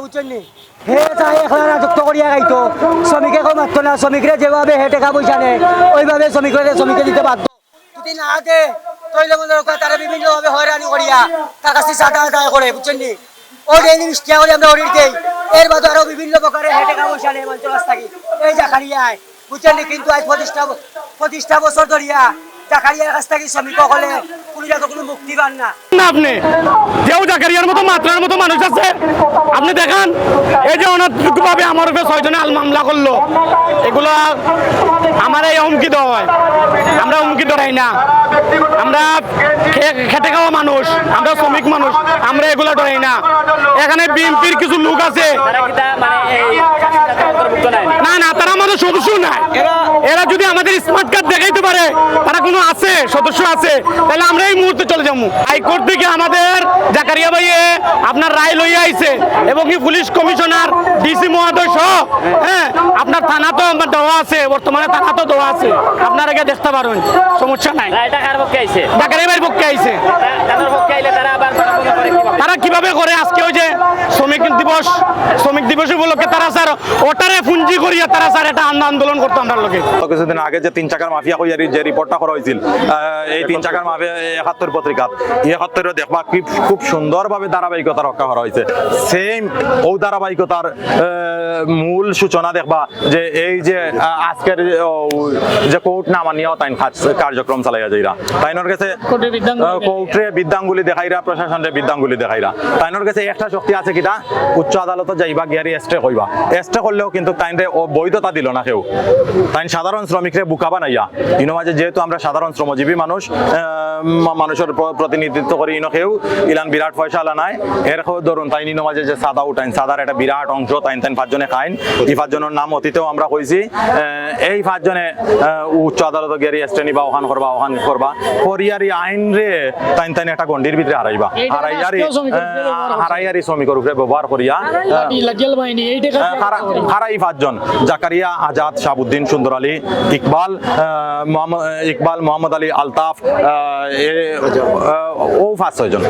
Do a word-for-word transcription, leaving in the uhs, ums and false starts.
বুঝছইন নি? হে চায় একলা রাজত্ব করিয়া খাইতো, শ্রমিকে কেউ মারতো না, শ্রমিকরে যেভাবে হে টেকা পয়সা নেয়, ওইভাবে শ্রমিকরে শ্রমিকে দিতে বাধ্য। যদি না দে, তাইলে মনে রাখবা তারা বিভিন্নভাবে হয়রানি করিয়া তার কাছে চাঁদা আদায় করে, বুঝছইন নি? ও ডেইলি বিশ টেকা করি আমরা অডিট দেই, এর বাদে আরো বিভিন্ন প্রকারে হে টেকা পয়সা নেয় মানুষের কাছ থাকি। এই জাকারিয়ায়, বুঝছইন নি? কিন্তু আজ প্রতিষ্ঠা ব-, প্রতিষ্ঠা বছর ধরিয়া জাকারিয়ার কাছ থাকি শ্রমিক হকলে কোনো জায়গা কোনো মুক্তি পান না। না আপনি, যেও জাকারিয়ার মতো মাতরার মতো মানুষ আছে, আপনি দেখান। এই যে অনৈতিকভাবে আমার উপরে ছয়জনে আল মামলা করলো, এগুলা আমারে হুমকি দেওয়া হয়, আমরা হুমকি ডরাই না, আমরা খে-, খেটে খাওয়া মানুষ, আমরা শ্রমিক মানুষ, আমরা এগুলা ডরাই না। এখানে বিএনপির কিছু লোক আছে। তারা কি তা মানে এই অন্তর্ভুক্ত নাই? না, না, তারা আমাদের সদস্য না। এরা যদি আমাদের স্মার্ট কার্ড দেখাইতে পারে, তারা কোনো আছে, সদস্য আছে, তাহলে আমরা এই মুহূর্তে চলে যাবো। হাইকোর্ট থেকে আমাদের জাকারিয়া ভাইয়ে আপনার রায় লইয়া আইছে এবং কি পুলিশ কমিশনার, ডিসি মহোদয় সহ, হ্যাঁ, আপনার থানা তো আমার দেওয়া আছে, বর্তমানে থানা তো দেওয়া আছে, আপনারা গিয়ে দেখতে পারেন, সমস্যা নাই। রায়টা কার পক্ষে আইছে? জাকারিয়া ভাইয়ের পক্ষে আইছে। তা-, তাদের পক্ষে আইলে তারা আবার তারা মনে করে কিভাবে? তারা কিভাবে করে আজকে ওই যে শ্রমিক দিবস, শ্রমিক দিবস উপলক্ষে তারা স্যার ওটারে পুঞ্জি করিয়া তারা স্যার এটা আন্দো-, আন্দোলন করতো আমরার লগে। তো কিছুদিন আগে যে তিন চাকার মাফিয়া কইয়ারি যে রিপোর্টটা করা হয়েছিল, আহ, এই তিন চাকার মাফিয়া একাত্তর পত্রিকাত, এই একাত্তরে দেখবা কি খুব সুন্দরভাবে ধারাবাহিকতা রক্ষা করা হয়েছে। সেম ও ধারাবাহিকতার, আহ, মূল সূচনা দেখবা যে এই যে, আহ, আজকের, ও, যে কোর্ট না মানিয়াও তাইন কাজ-, কার্যক্রম চালাইয়া যাইরা। তাইনর গেছে, কোর্টে বিদ্যাঙ্গুলি আহ, কোর্টরে বিদ্যাঙ্গুলি দেখাইরা, প্রশাসনরে বিদ্যাঙ্গুলি দেখাইরা। তাইনর গেছে একটা শক্তি আছে কিতা, উচ্চ আদালতে যাইবা গিয়ারি স্টে কইবা। স্টে করলেও কিন্তু তাইনরে ও বৈধতা দিল না কেউ। তাইন সাধারণ শ্রমিকরে বুকা বানাইয়া, ইনো মাঝে যেহেতু আমরা সাধারণ শ্রমজীবী মানুষ, আহ, মা-, মানুষের প্র-, প্রতিনিধিত্ব করি, ইনো কেউ ইলান বিরাট পয়সা আলা নাই। এর কেউ ধরুন তাইন ইনো মাঝে যে চাঁদা উঠাইন, চাঁদার একটা বিরাট অংশ তাইন, তাইন পাঁচজনে খাইন। এই পাঁচজনের নাম অতীতেও আমরা কইছি। আহ, এই পাঁচজনে, আহ, উচ্চ আদালতে গিয়ারি স্টে নিবা, ওখান করবা, ওখান করবা। করিয়ারি আইনরে তাইন তাইন একটা গণ্ডির ভিতরে হারাইবা। এইটা হারাইয়ারি, আজকেও শ্রমিকের উপরে আহ, ব্যবহার করছে। হারাইয়ারি শ্রমিকের উপরে ব্যবহার করিয়া, লাঠি, আহ, লাঠিয়াল বাহিনী, এই টাকা আহ, খারা-, খারা এই পাঁচজন, জাকারিয়া, আজাদ, শাহাবুদ্দিন, সুন্দর আলী, ইকবাল, আহ, মোহাম্মদ, ইকবাল, মোহাম্মদ আলী, আলতাফ, আহ, এ, আহ, ও পাঁচ ছয়জন।